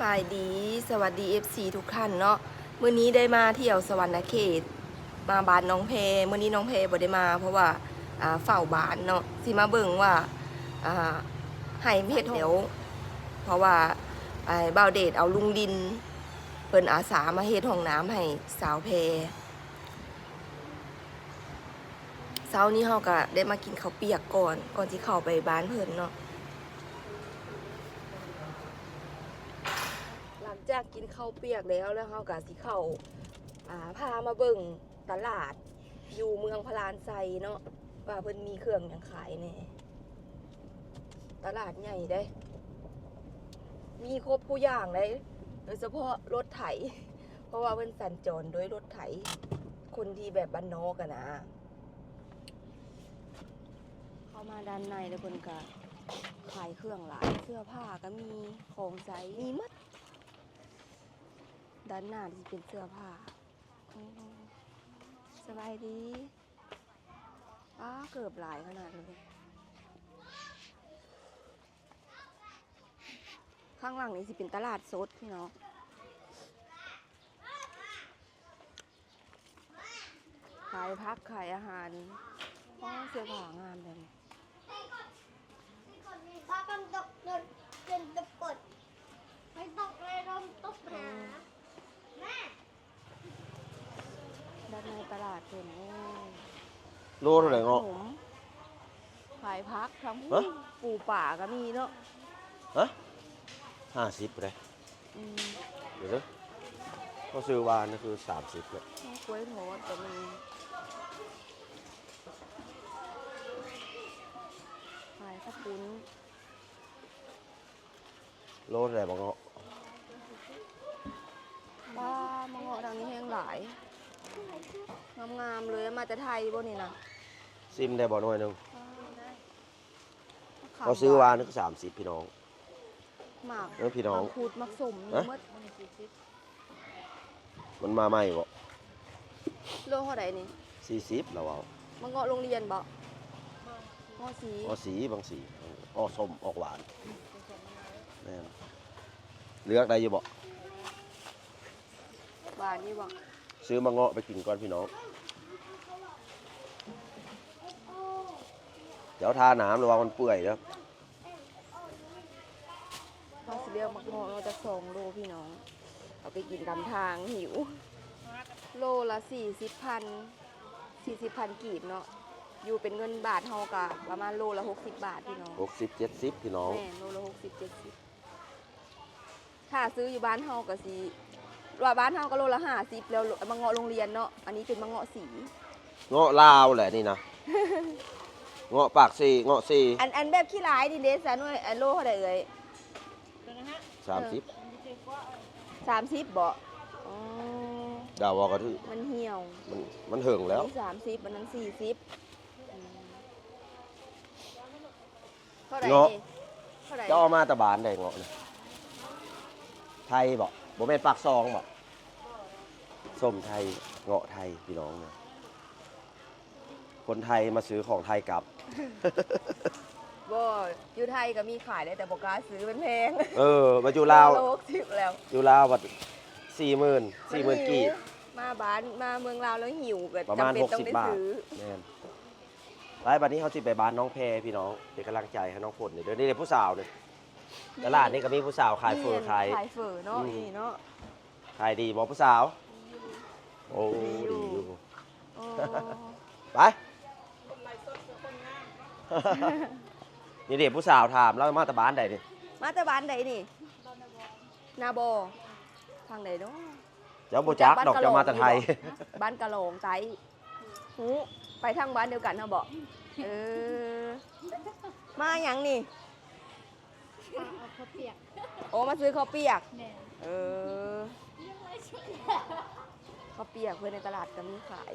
ສະບາຍດີ ສະຫວັດດີ ເອັຟຊີ ທຸກທ່ານເນາະ. ມື້ນີ້ໄດ້ມາທ່ຽວສະຫວັນນະເຂດ ມາບ້ານນ້ອງແພ. ມື້ນີ້ນ້ອງແພບໍ່ໄດ້ມາ ເພາະວ່າ ອ່າ ເຝົ້າບ້ານເນາະ. ຊິມາເບິ່ງວ່າ ອ່າ ໃຫ້ເຮັດແລ້ວ ເພາະວ່າ ອ້າຍ ບ່າວເດດເອົາລຸງລິນ ເພິ່ນອາສາມາເຮັດຫ້ອງນ້ຳໃຫ້ສາວແພ. ເຊົ້ານີ້ເຮົາກະໄດ້ມາກິນເຂົ້າປຽກກ່ອນ ກ່ອນຊິເຂົ້າໄປບ້ານເພິ່ນເນາະ. ຫຼັງຈາກກິນເຂົ້າປຽກແລ້ວ ແລ້ວເຮົາກະຊິເຂົ້າ ອ່າ ພາມາເບິ່ງຕະຫຼາດຢູ່ເມືອງພະລານໄຊເນາະ ວ່າເພິ່ນມີເຄື່ອງຫຍັງຂາຍແດ່. ຕະຫຼາດໃຫຍ່ເດ້ ມີຄົບທຸກຢ່າງເດ້ ໂດຍສະເພາະລົດໄຖ ເພາະວ່າເພິ່ນສັນຈອນໂດຍລົດໄຖ ຄົນທີ່ແບບບ້ານນອກຫັ້ນນະ. ເຂົ້າມາດ້ານໃນແລ້ວເພິ່ນກະຂາຍເຄື່ອງຫຼາຍ ເສື້ອຜ້າກະມີ ຂອງໃຊ້ມີໝົດ. ດ້ານໜ້າຊິເປັນເສື້ອຜ້າ. ໂອ້ ສະບາຍດີ. ປ້າ ເກີບຫຼາຍຂະໜາດເລີຍ. ຂ້າງຫຼັງນີ້ຊິເປັນຕະຫຼາດສົດພີ່ນ້ອງ ຂາຍຜັກຂາຍອາຫານ. ປ້າ ເສື້ອຜ້າງາມແບບນີ້. ເອີ ດ້ານໃນຕະຫຼາດເພິ່ນ ໂອ້ ໂລເທົ່າໃດເງາະ? ຂາຍຂະໜົມ ຂາຍຜັກ ທັງ ຮະ? ປູປາກະມີເນາະ. ຮະ? ຫ້າສິບພຸ້ນເດ້. ອືມ ດຽວເດີ ເຂົາຊື້ວານນີ້ຄືສາມສິບເນາະ. ກ້ວຍທອດກະມີ ຂາຍເຂົ້າປຸ້ນ. ໂລເທົ່າໃດບັກເງາະ? ປ້າ ບັກເງາະທາງນີ້ແຮງຫຼາຍ ງາມໆເລີຍ. ມາແຕ່ໄທບໍ່ນີ້ນະ? ຊິມໄດ້ບໍ່ໜ່ວຍໜຶ່ງ? ເຂົາຊື້ວານນີ້ສາມສິບພີ່ນ້ອງ. ໝາກ ເອີ ພີ່ນ້ອງ ໝາກຂູດ ໝາກສົ້ມມີໝົດ. ມັນມາໃໝ່ບໍ່? ໂລເທົ່າໃດນີ້? ສີ່ສິບລາວເວົ້າ. ມາເງາະໂລງລຽນບໍ່? ເງາະສີ ເງາະສີ ບັກສີ ອອກສົ້ມອອກຫວານ. ແມ່ນ ເລືອກໄດ້ຢູ່ບໍ່? ຫວານຢູ່ບໍ່? ຊື້ມາເງາະໄປກິນກ່ອນພີ່ນ້ອງ. ເຈົ້າທານ້ຳລະວັງມັນເປື່ອຍເດີ. ເຮົາຊິເລືອກໝາກເງາະເນາະ ຈັກສອງໂລພີ່ນ້ອງ ເອົາໄປກິນຕາມທາງ ຫິວ. ໂລລະສີ່ສິບພັນ ສີ່ສິບພັນກີບເນາະ ຢູ່ເປັນເງິນບາດເຮົາກະປະມານໂລລະຫົກສິບບາດພີ່ນ້ອງ. ຫົກສິບ ເຈັດສິບພີ່ນ້ອງ. ແມ່ນ ໂລລະຫົກສິບ ເຈັດສິບ. ຖ້າຊື້ຢູ່ບ້ານເຮົາກະຊິ ວ່າບ້ານເຮົາກະໂລລະຫ້າສິບແລ້ວ ໝາກເງາະໂລງລຽນເນາະ. ອັນນີ້ເປັນໝາກເງາະສີ ເງາະລາວແຫຼະນີ້ນະ ເງາະປາກເຊ ເງາະເຊ. ອັນ ອັນແບບຂີ້ລາຍນີ້ເດ ສາວນ້ອຍ ອັນໂລເທົ່າໃດເອື້ອຍ? ສາມສິບ ສາມສິບບໍ່? ອໍ ດາວເວົ້າກະຖືກ ມັນຫ່ຽວ ມັນ ມັນເຫິງແລ້ວ. ສາມສິບ ອັນນັ້ນສີ່ສິບ. ອືມ ເທົ່າໃດ ເງາະນີ້ ເທົ່າໃດ? ເຈົ້າເອົາມາແຕ່ບ້ານໃດເງາະນີ້? ໄທບໍ່? ບໍ່ແມ່ນປາກຊ່ອງບໍ່? ສົ້ມໄທ ເງາະໄທພີ່ນ້ອງ. ຄົນໄທມາຊື້ຂອງໄທກັບ. ບໍ່ ຢູ່ໄທກະມີຂາຍເດ້ ແຕ່ບໍ່ກ້າຊື້ ມັນແພງ. ເອີ ມາຢູ່ລາວ ໂລລະຫົກສິບແລ້ວ ຢູ່ລາວບັດສີ່ໝື່ນ ສີ່ໝື່ນກີບ. ມາບ້ານ ມາເມືອງລາວແລ້ວຫິວ ກະຈຳເປັນຕ້ອງໄດ້ຊື້. ປະມານຫົກສິບບາດ. ແມ່ນ. ໄປ ບາດນີ້ເຮົາຊິໄປບ້ານນ້ອງແພພີ່ນ້ອງ ເປັນກຳລັງໃຈໃຫ້ນ້ອງຝົນເດີ. ນີ້ເດ້ຜູ້ສາວນີ້ ຕະຫຼາດນີ້ກະມີຜູ້ສາວຂາຍເຝີຂາຍ ຂາຍເຝີເນາະ. ອືມ ນີ້ເນາະ ຂາຍດີບໍ່ຜູ້ສາວ? ໂອ້ ດີຢູ່ ດີຢູ່. ໂອ້ ໄປ ນີ້ເດ້ຜູ້ສາວຖາມລາວມາແຕ່ບ້ານໃດນີ້? ມາແຕ່ບ້ານໃດນີ້? ນາບໍ ທາງໃດເນາະ? ເຈົ້າບໍ່ຈັກດອກ ເຈົ້າມາແຕ່ໄທ. ບ້ານກະຫຼອງໃຕ້ ຮູ້ ໄປທາງບ້ານດຽວກັນເຮົາບໍ? ເອີ ມາຫຍັງນີ້? ມາເອົາເຂົ້າປຽກ. ໂອ້ ມາຊື້ເຂົ້າປຽກ. ແມ່ນ. ເອີ ເຂົ້າປຽກເພິ່ນໃນຕະຫຼາດກະມີຂາຍ.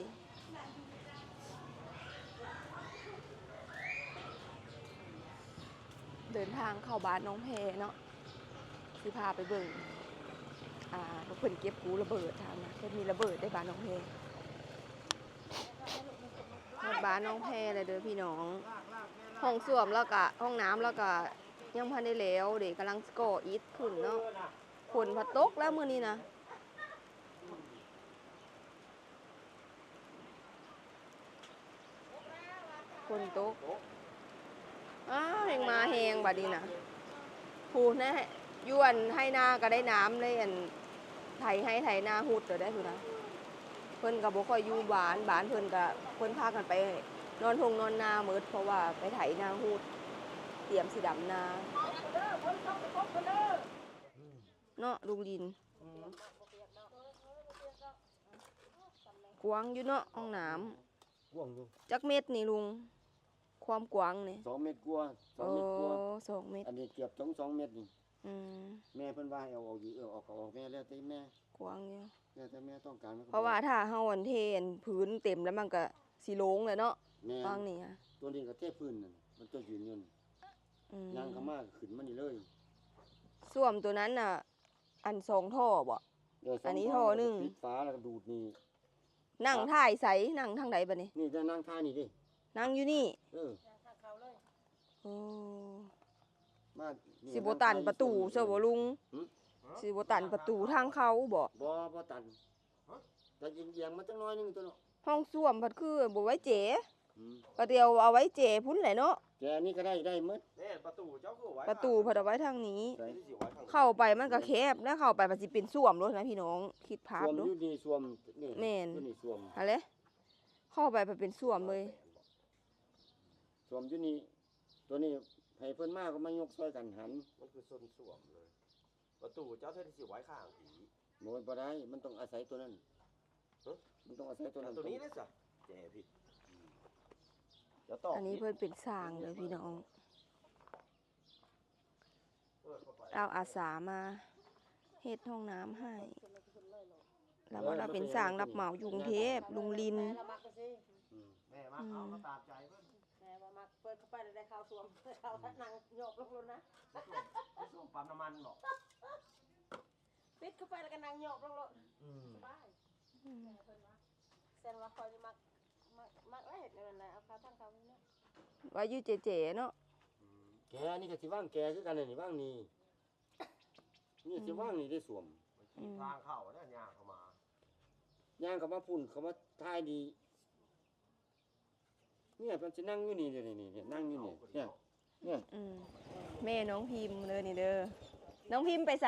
ເດີນທາງເຂົ້າບ້ານນ້ອງແພເນາະ ຊິພາໄປເບິ່ງ ອ່າ ເພິ່ນເກັບກູ້ລະເບີດທາງນະ ເພິ່ນມີລະເບີດໃນບ້ານນ້ອງແພ. ຮອດບ້ານນ້ອງແພແລ້ວເດີພີ່ນ້ອງ. ຫ້ອງສ້ວມລາວກະ ຫ້ອງນ້ຳລາວກະຍັງບໍ່ທັນໄດ້ແລ້ວເດ້ ກຳລັງກໍ່ອິດຂຶ້ນເນາະ. ຝົນພັດຕົກແລ້ວມື້ນີ້ນະ. ຝົນຕົກ ອ້າວ ແຮງມາແຮງບາດນີ້ນະ. ຜູ້ນະ ຢູ່ອັນໄຮ່ນາກໍໄດ້ນ້ຳເລີຍ ອັນໄຖໄຮ່ໄຖນາຮຸດແລ້ວໄດ໋ພຸ້ນນະ. ເພິ່ນກໍບໍ່ຄ່ອຍຢູ່ບ້ານ ບ້ານເພິ່ນກໍ ເພິ່ນພາກັນໄປນອນທົ່ງນອນນາໝົດ ເພາະວ່າໄປໄຖນາຮຸດ ຕຽມຊິດຳນາເນາະ ລຸງລິນ. ອືມ ກວ້າງຢູ່ເນາະຫ້ອງນ້ຳ ກວ້າງຢູ່. ຈັກເມັດນີ້ລຸງ ຄວາມກວ້າງນີ້? ສອງເມັດກວ່າ ສອງເມັດກວ່າ. ໂອ້ ສອງເມັດ ອັນນີ້ເກືອບເຖິງສອງເມັດນີ້. ອືມ ແມ່ເພິ່ນວ່າໃຫ້ເອົາອອກຢູ່ ເອີ ອອກກໍອອກແມ່ ແລ້ວແຕ່ແມ່ ກວ້າງຢູ່ ແລ້ວແຕ່ແມ່ຕ້ອງການ. ເພາະວ່າຖ້າເຮົາອັນເທອັນພື້ນເຕັມແລ້ວ ມັນກໍຊິໂລ່ງແຫຼະເນາະ. ແມ່ນ ວາງນີ້ ຕົວນີ້ກໍເທພື້ນນັ້ນ ມັນຕົວຢືນຢູ່ນີ້. ອືມ ຍ່າງເຂົ້າມາກໍຂຶ້ນມານີ້ເລີຍ. ສ້ວມຕົວນັ້ນນະ ອັນສອງທໍ່ບໍ? ເອີ ອັນນີ້ທໍ່ໜຶ່ງ ປິດຝາແລ້ວກໍດູດນີ້. ນັ່ງຖ່າຍໃສ? ນັ່ງທາງໃດບາດນີ້? ນີ້ ນັ່ງຖ່າຍນີ້ເດ້. ນັ່ງຢູ່ນີ້? ເອີ ໂອ້ ມານີ້ ຊິບໍ່ຕັນປະຕູຊະບໍລຸງ? ຫຶ? ຊິບໍ່ຕັນປະຕູທາງເຂົ້າບໍ? ບໍ່ ບໍ່ຕັນ. ແຕ່ອຽງໆມາຈັກໜ້ອຍໜຶ່ງຕົວະເນາະ. ຫ້ອງສ້ວມພັດຄືບໍ່ໄວ້ເຈ? ອືມ ກໍດຽວເອົາໄວ້ເຈພຸ້ນແຫຼະເນາະ. ເຈນີ້ກໍໄດ້ ໄດ້ໝົດ. ແມ່ນ ປະຕູເຈົ້າຄືໄວ້ ປະຕູພັດເອົາໄວ້ທາງນີ້. ໃສ ເຂົ້າໄປມັນກໍແຄບ ແລ້ວເຂົ້າໄປມັນຊິເປັນສ້ວມໂລດນະພີ່ນ້ອງ ຄິດພາບດູ. ຢູ່ນີ້ສ້ວມນີ້. ແມ່ນ ຢູ່ນີ້ສ້ວມ ຫັ້ນແຫຼະ ເຂົ້າໄປມັນເປັນສ້ວມເລີຍ. ສ້ວມຢູ່ນີ້ ຕົວນີ້ໃຫ້ເພິ່ນມາກໍມາຍົກຊ່ອຍກັນຫັ້ນ. ມັນຄືຊົນສ້ວມເລີຍ. ປະຕູເຈົ້າເທື່ອທີ່ຊິໄວ້ຂ້າງຜີ. ໂອ້ຍ ບໍ່ໄດ້ ມັນຕ້ອງອາໄສຕົວນັ້ນ. ຮະ? ມັນຕ້ອງອາໄສຕົວນັ້ນ. ຕົວນີ້ເດ້ຊະ ແຈຜິດ. ເຈົ້າຕອບ ອັນນີ້ເພິ່ນເປັນຊ່າງເດີພີ່ນ້ອງ ເອົາອາສາມາເຮັດຫ້ອງນ້ຳໃຫ້. ລາວວ່າລາວເປັນຊ່າງຮັບເໝົາຢູ່ກຸງເທບ ລຸງລິນ. ອືມ ແມ່ມາເອົາກໍຕາມໃຈເພິ່ນ. ແມ່ວ່າມັກເປີດເຂົ້າໄປແລ້ວໄດ້ເຂົ້າຊ່ວມ ເຂົ້າ ອືມ ນັ່ງຍອບລົງໂລດນະ. ໄປຊ່ວມ ໄປຊ່ວມປ້ຳນ້ຳມັນບໍ? ປິດເຂົ້າໄປແລ້ວກໍນັ່ງຍອບລົງໂລດ. ອືມ ສະບາຍ. ອືມ ແມ່ເພິ່ນວ່າ ແສດງວ່າຂ້ອຍນີ້ມັກ ມັກ ມັກເຮັດແນວນັ້ນນະ ເອົາຂາທາງເຂົ້ານີ້ເນາະ ວ່າຢູ່ເຈໆເນາະ. ອືມ ແກນີ້ກໍຊິວາງແກຄືກັນນີ້ ວາງນີ້ ນີ້ຊິວາງນີ້ໄດ້ຊ່ວມ. ອືມ ທາງເຂົ້າເດ້ ຍ່າງເຂົ້າມາ ຍ່າງເຂົ້າມາພຸ້ນ ເຂົ້າມາທ້າຍນີ້. ເນຍ ເພິ່ນຊິນັ່ງຢູ່ນີ້ ເດ ນີ້ ນີ້ ນີ້ ນັ່ງຢູ່ນີ້ ເນຍ ເນຍ. ອືມ ແມ່ນ້ອງພິມເດີນີ້ເດີ. ນ້ອງພິມໄປໃສ?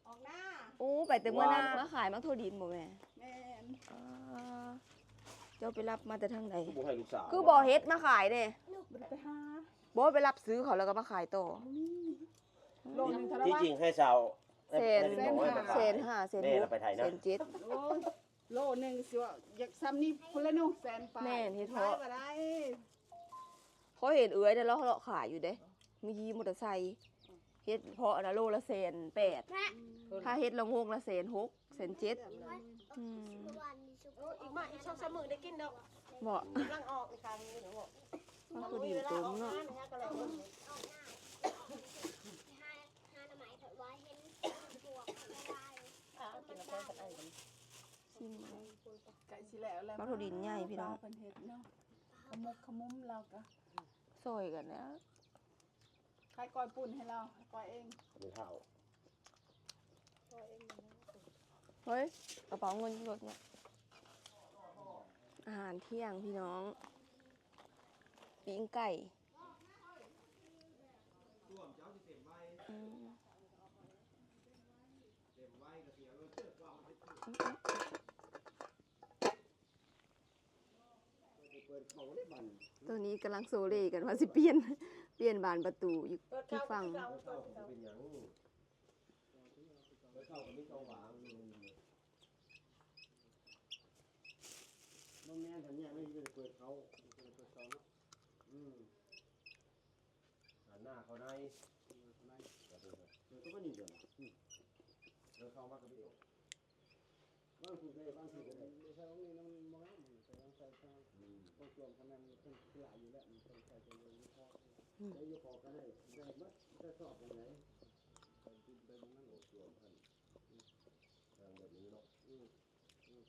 ອອກນາ. ໂອ້ ໄປແຕ່ເມື່ອນາ ມາຂາຍໝາກຖົ່ວດິນບໍແມ່? ແມ່ນ. ອໍ ເຈົ້າໄປຮັບມາແຕ່ທາງໃດ? ຄືບໍ່ໃຫ້ລູກສາວ ຄືບໍ່ເຮັດມາຂາຍເດ້? ບໍ່ໄດ້ໄປຫາ. ບໍ່ໄປຮັບຊື້ເຂົາແລ້ວກໍມາຂາຍຕໍ່? ບໍ່ມີ. ໂລໜຶ່ງເທົ່າໃດວະ? ທີ່ຈິງໃຫ້ຊາວ ແສນ ແສນຫ້າ ແສນຫ້າ ແສນຫົກ ແສນເຈັດ. ໂອ້ຍ ໂລໜຶ່ງຊິວ່າຢາກຊ່ຳນີ້ພຸ້ນແຫຼະເນາະ ແສນປາຍ. ແມ່ນ ເຮັດເພາະ ຂາຍບໍ່ໄດ້. ເຂົາເຫັນເອື້ອຍເດ້ ລາວເລາະຂາຍຢູ່ເດ້ ມີຂີ່ມໍເຕີໄຊ ເຮັດເພາະນະ ໂລລະແສນແປດ ອືມ ຖ້າເຮັດລະໂງກລະແສນຫົກ ແສນເຈັດ. ອືມ ເອີ ອີກມາອີກສອງສາມມື້ໄດ້ກິນດອກ. ບໍ່ ກຳລັງອອກອີກຄັ້ງໜຶ່ງເນາະ. ມັນກໍດີຕົວເນາະ. ຊິມ ໃກ້ຊິແລ້ວແລ້ວ ໝາກຖົ່ວດິນໃຫຍ່ພີ່ນ້ອງ ເພິ່ນເຮັດເນາະ. ຂະມຸກຂະມຸມລາວກະຊ່ອຍກັນນະ ຂາຍກ້ອຍປຸ້ນໃຫ້ລາວ ກ້ອຍເອງ. ເຮົາ ເຮີ້ຍ ກະເປົາເງິນລົດເນາະ. ອາຫານທ່ຽງພີ່ນ້ອງ ປີ້ງໄກ່. ອືມ ຕົວນີ້ກຳລັງໂຊເລກັນວ່າຊິປ່ຽນ ປ່ຽນບານປະຕູຢູ່ອີກຝັ່ງ. ບໍ່ແມ່ນ ທາງນີ້ມັນຊິເປີດເຂົ້າ ເປີດເຂົ້າເນາະ. ອືມ ຫັນໜ້າເຂົ້າໃນ ເປີດເຂົ້າມານີ້ເດີ ອືມ ເດີນເຂົ້າມາກໍໄດ້ອອກ ວາງພຸ້ນກໍໄດ້ ວາງພີ້ກໍໄດ້. ບໍ່ໃຊ່ວ່ານີ້ນະ ມັນບໍ່ງາມ ໃສ່ວາງໃສ່ທາງ ອືມ ຂອງຊ່ວງຂະແໜງມັນເປັນກິລາຢູ່ແລ້ວ ມັນຕ້ອງໃສ່ຕົວເດີນເຂົ້າ ອືມ ໃສ່ຢູ່ຂອບກໍໄດ້ ໄດ້ໝົດ ແຕ່ຊອບອັນໃດ ໄປຕິດໄປໝ່ອງນັ້ນ ຂອງຊ່ວງຫັ້ນ ວາງແບບນີ້ເນາະ ອືມ ອືມ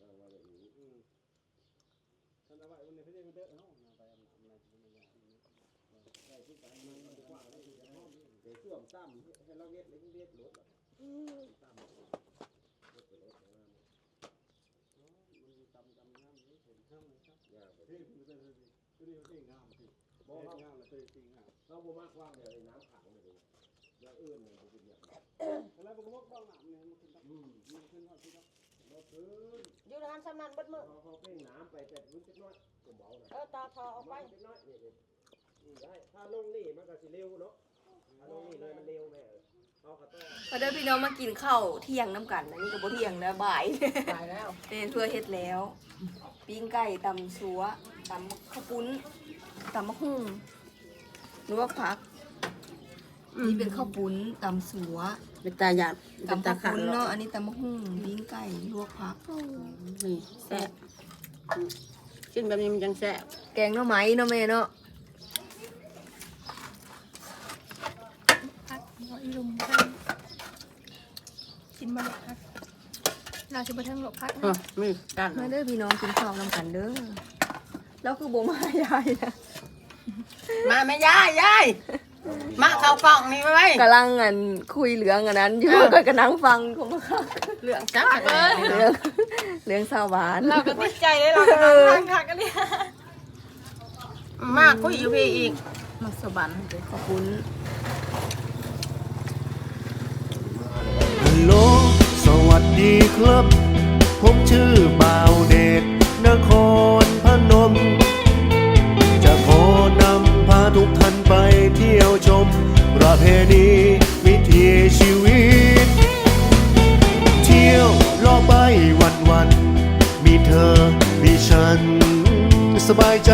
ວາງໄວ້ແບບນີ້ ອືມ. ຄັນເອົາໄວ້ ມັນເຮັດໃຫ້ເດີເຮົານະ ໄປອຳນາດ ອຳນາດ ໄດ້ຄືກັນ ມັນກະກວ້າງໄດ້ຄືກັນ ແຕ່ຊ່ວງຊ້ຳໃຫ້ລາວເຮັດ ເຮັດໂລດ. ມັນດຳໆງາມຢູ່ ເຫັນງາມເລີຍຄັບ ງາມເລີຍ ເອີ ເພິ່ນເປັນເພິ່ນ ເພິ່ນເຮັດງາມຕິ ບໍ່ ເຮັດງາມແລ້ວ ເພິ່ນເຮັດງາມ ເຮົາບໍ່ມັກວາງແບບໃນນ້ຳຂັງແບບນີ້ ແນວອື່ນມັນບໍ່ເປັນຫຍັງ ແລ້ວມັນກໍບໍ່ຕ້ອງນ້ຳນີ້ ມັນຂຶ້ນ ອືມ ມັນຂຶ້ນຮອດພີ້ເນາະ ບໍ່ຂຶ້ນ ຢູ່ຫັ້ນສ່ຳນັ້ນເບິດມື້ ເຮົາ ເຮົາເລັ່ງນ້ຳໄປແຕ່ພື້ນຈັກໜ້ອຍ ເອີ ຕາທໍ່ອອກໄປ ເລັກນ້ອຍ ນີ້ ນີ້ ນີ້ໄດ້ ຖ້າລົງນີ້ມັນກໍຊິເລັວເນາະ ຖ້າລົງນີ້ເລີຍມັນເລັວແມ່ ເຮົາກໍຕ້ອງ ມາເດີພີ່ນ້ອງ ມາກິນເຂົ້າທ່ຽງນຳກັນ ອັນນີ້ກໍບໍ່ທ່ຽງແລ້ວ ບ່າຍ ບ່າຍແລ້ວ ແມ່ເພື່ອເຮັດແລ້ວ ປີ້ງໄກ່ ຕຳຊົ່ວ ຕຳເຂົ້າປຸ້ນ ຕຳບັກຫຸ່ງ ລວກຜັກ ອືມ ນີ້ເປັນເຂົ້າປຸ້ນ ຕຳຊົ່ວ ເປັນຕາຢ້ານ ຕຳເຂົ້າປຸ້ນເນາະ ເປັນຕາຄັກເນາະ ອັນນີ້ຕຳບັກຫຸ່ງ ປີ້ງໄກ່ ລວກຜັກ ນີ້ແຊບ ກິນແບບນີ້ມັນຈັ່ງແຊບ ແກງໜໍ່ໄມ້ເນາະແມ່ເນາະ ຜັກ ເອົາອີ່ລຸມໃສ່ ກິນບໍ່ໄດ້ຜັກ ລາວຊິບໍ່ເທິງໂລກຜັກ ເອີ ມີກັນ ມາເດີພີ່ນ້ອງ ກິນເຂົ້ານຳກັນເດີ ລາວຄືບໍ່ມາຍາຍນະ ມາແມ່ຍາຍ ຍາຍ ມາເຂົ້າກ້ອງນີ້ໄວ້ ກຳລັງ ອັນ ຄຸຍເລື່ອງອັນນັ້ນຢູ່ ເອີ ຂ້ອຍກໍນັ່ງຟັງຢູ່ ເລື່ອງຈັກ ເລື່ອງ ເລື່ອງຊາວບ້ານ ລາວກໍຕິດໃຈເດ້ ລາວກໍນັ່ງຟັງຄັກອີ່ຫຼີ ມາຄຸຍຢູ່ພີ້ອີກ ມາສະບັນເດ້ ຂອບຄຸນ ຮັລໂຫຼ ສະຫວັດດີຄັບ ຜົມຊື່ບ່າວເດດ ນະຄອນພະນົມ ຈະຂໍນຳພາທຸກທ່ານໄປທ່ຽວຊົມ ປະເພນີວິຖີຊີວິດ ທ່ຽວເລາະໄປວັນໆ ມີເທີມີສັນ ສະບາຍໃຈ